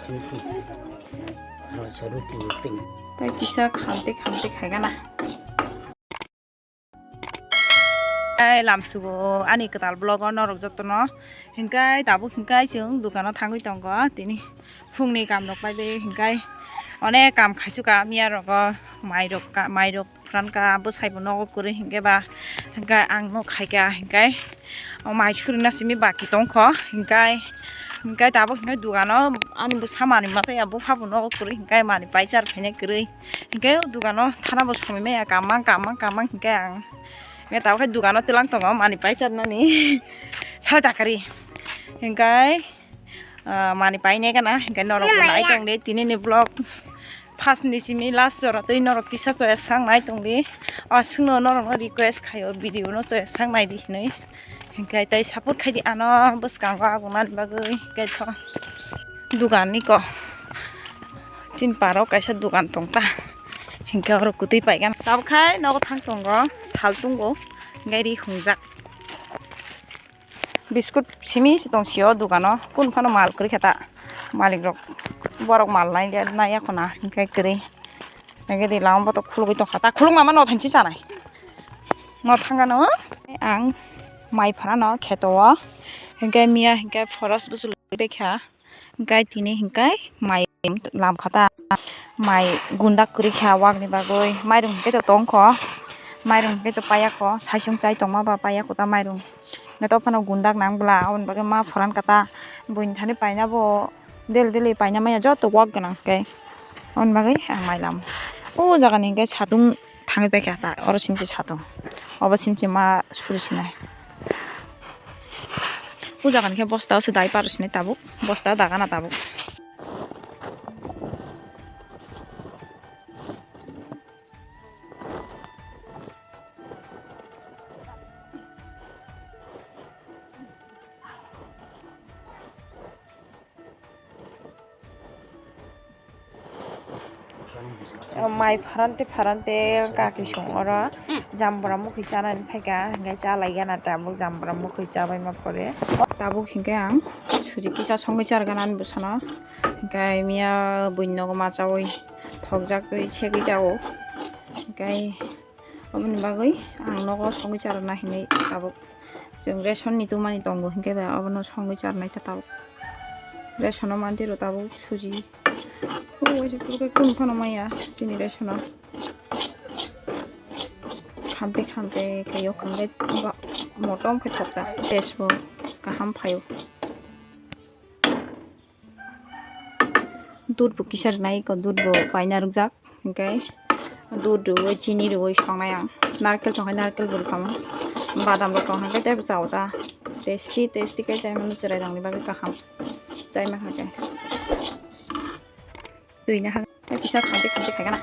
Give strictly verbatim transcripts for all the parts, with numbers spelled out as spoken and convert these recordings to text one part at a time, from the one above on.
Tei kisa khamti khamti khaigana. Ai lamsugo ani kwtal vlog o norok jotono. Hinkai tabuk hinkai chwng dukano thangwi tongo tini phungni kam rok pai de hinkai onek kam khaisuka miya rogo mai rok ka mai rok. Phranka bwsai bo nogo kwrwi hinkhe ba, hinkhe ang nuk khaika hinkhe o mai surina simi baki tongkho hinkhe, hinkhe tabuk hinkhe dugano ani bwsa manwi masa ya bupha bo nogo kwrwi hinkhe manwi paichar phainai kwrwi hinkhe o dugano thana bo somoi maya kamang kamang kamang hinkhe ang hinkhe tabuk khe dugano twlang tongo manwi paichar nani sara dakari hinkhe. Ah, mani paine gana, hinkhe norok bo nai tong de, tini ni vlog first ni simi last jora tei norok kisa choya sang nai tong de. O sungno norok no request khaio video no choya sang nai di hinui. Hinkhe tei support khai di ano bwskango agung nani bagwi hinkhe tho. Dugan ni ko. Chin paro kaisa dugan tong ta. Hinkhe oro kutui pai gana. Tabuk khai nogo thang tongo, sal tungo. Hinkhe ri hungjak. Biskut simi se tong sio dugano, kun phano mal kwrwi kha ta malik rok, borok mal nai nai ya khona hinkhe kwrwi. Nagedi lama boto khulugwi tong kha ta, khuluk mama no thanchi chanai. No thangano ang mai phana no kheto o hinkhe miya hinkhe phoros bwswk lwi kha. Hinkhe tini hinkhe mai lam kha ta, mai gundak kwrwi kha wak ni bagwi, mairung hinkhe to tong kho, mairung hinkhe to paiya kho, saisung chai tongma ba paiya kho ta mairung. Hinkhe to phano gundak nang bwla, aboni bagwi ma phoran kha ta, buini thani paina bo daily daily paina manya joto wak gwnang hinkhe, aboni bagwi ang mai lamo. O jaga ni hinkhe satung. Thangwi pai kha ta, oro sini se satung, obo sini se ma suri sinai. O jaga ni khe bosta o se dai paro sinai tabuk, bosta o dagana tabuk. Mai pharante pharante kaki song oro jambra mukhui chanani phaikha, hinkhe chalaigana tabuk jambra mukhui chabaima pore. Tabuk hinkhe ang suri kisa songwi charwgana ani bwsano, hinkhe miya buini nogo ma chawi thokjaktwi segwi jao, hinkhe. Aboni bagwi ang nogo songwi charwna hinwi tabuk. Chwng ration ni twmani tongo hinkhe ba abono songwi charwnai kha tabuk. Ration o mantwi rw tabuk suji. O waisa puro khe kunu phano maya chini ration o. Khamte khamte khe yok khamte ba motom khe thokta. Test bo kaham phaio. Dudh bo kisa rwnai, eko dudh bo paina rwjak, hinkhe dudh rwui, chini rwui songnai ang. Narkel tongkha, narkel bo rwkha, badam rok tongkha, hinkhe teibo chao ta. Tasty, tasty khe chaimano chwrairokni bagwi kaham. Chaima kha khe. Twi na ha, tei kisa khamti khamti khaigana.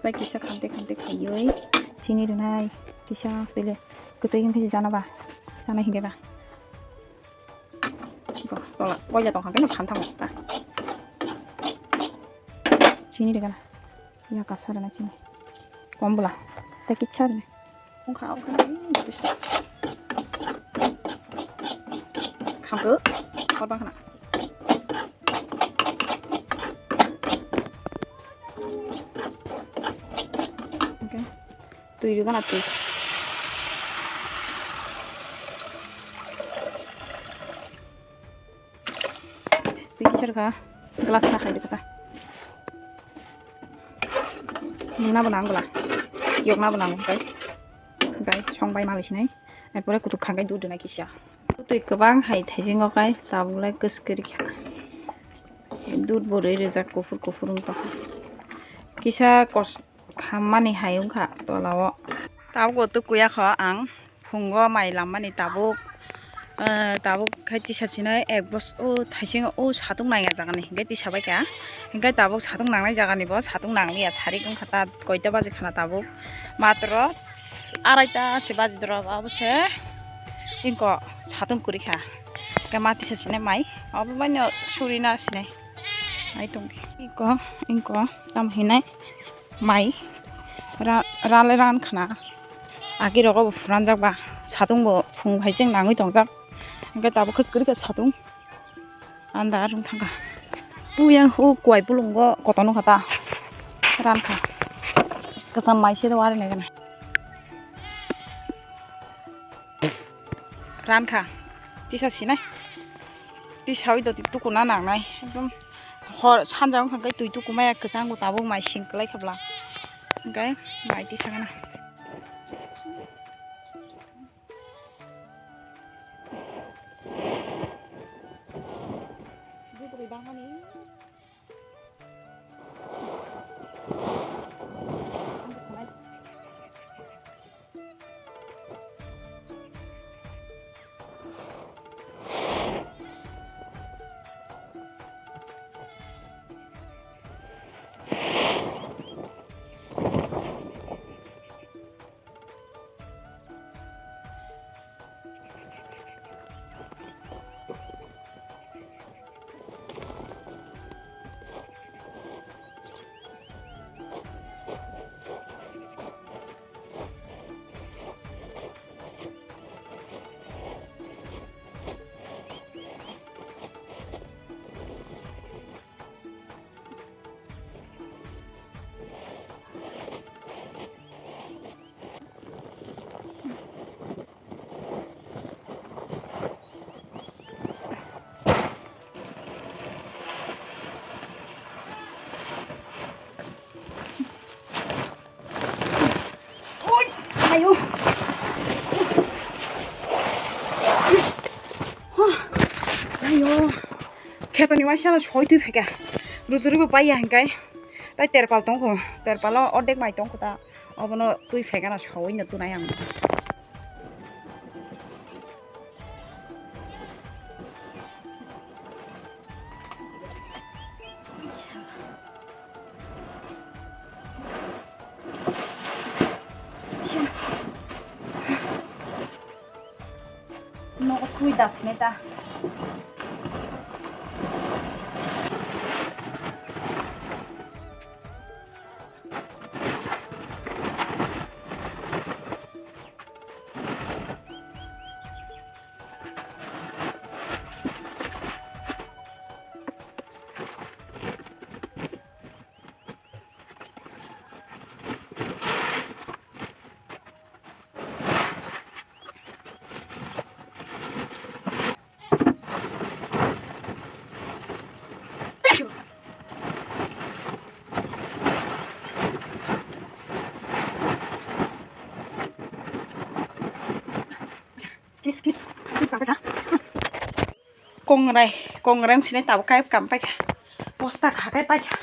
Tei kisa khamti khamti khaiwi chini rwnai, kisa twi le kwtwi wngkhe se chana ba, chana hinkhe ba. Bo, tola, koila tongkha khe no phan thango ta. Chini de gana. Ya kasa rana chini. Kom bula. Ta kichha rana. Ongkha, ongkha. Khamkhe. Hor bang khana. Okay. Twi rwgana twi. Twi kisar kha glass sa khai rwkha ta. Nungna bo nang bwla. Yokna bo nang kai. Kai song bai malai sinai. Ai pore kutuk kha kai dud duna kisa. Twi kwbang hai thaisingo kai tabuk lai kwskwrwi kha. Dud bo rwi rijak kuphur kuphur wng tongkha. Kisa kos Khammani hai wngkha tola o. Tabuk o twi kuya kho ang phungo mai lammani tabuk, eh, tabuk khai tisa sinai ek bos o thaising o satung nangya jagani hinkhe tisa baikha. Hinkhe tabuk satung nangnai jagani bo satung nangliya sarik wngkha ta koita baji khana tabuk matro araita se baji doro abo se ingko satung kwrwi kha. Hinkhe ma tisa sinai mai obo baino suri na sinai. Ai tong ingko ingko tamo hinai. Mai ra-, rale ran khna. Agi rogo bo phuranjak ba. Satung bo phung hai jeng nangwi tongjak. Hingke tabuk khe kwrwi kha satung. Anda rung thangkha. Yang u kwai pulungo kotor nukha ta. Rankha. Kwcham mai se do ari nai gana. Rankha. Tisa sinai. Tisa oi do tukuna nangnai. Ekdom hor sanja wngkha khe twi tukumaya kwchang bo tabuk mai sing kwlai kha bla. Hwnkhe mai tisa gana. Oi, ayo. Ayo. Khetoni waisa no soi twi phaikha. Rujurwi bo paiya hinkai. Tai terpal tongkho. Terpalo ordek mai tongkho ta. Obono twi phaikha na soi no tunai ang. Nogo twi das meta. Kis, kis, kis, sampai kha. Kongrai, kongrai wng sinai tabuk kayap kam paikha. Bosta kha kai paikha.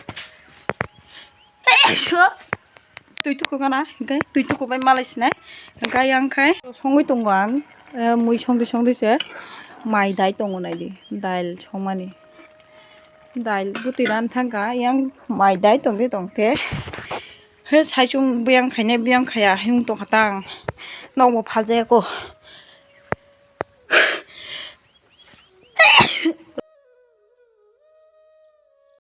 Twi tuku gana, hingke twi tuku bai malai sinai. Hingke yang khai songwi tongo ang, eh, mui songdi songdi se mai dai tongo naidi, dail songmani. Dail bwtwi ran thangkha, yang mai dai tongdi tongte. He saichung biyang khainai biyang khaya, himung tongkha tang. Nokbo phaljayaku.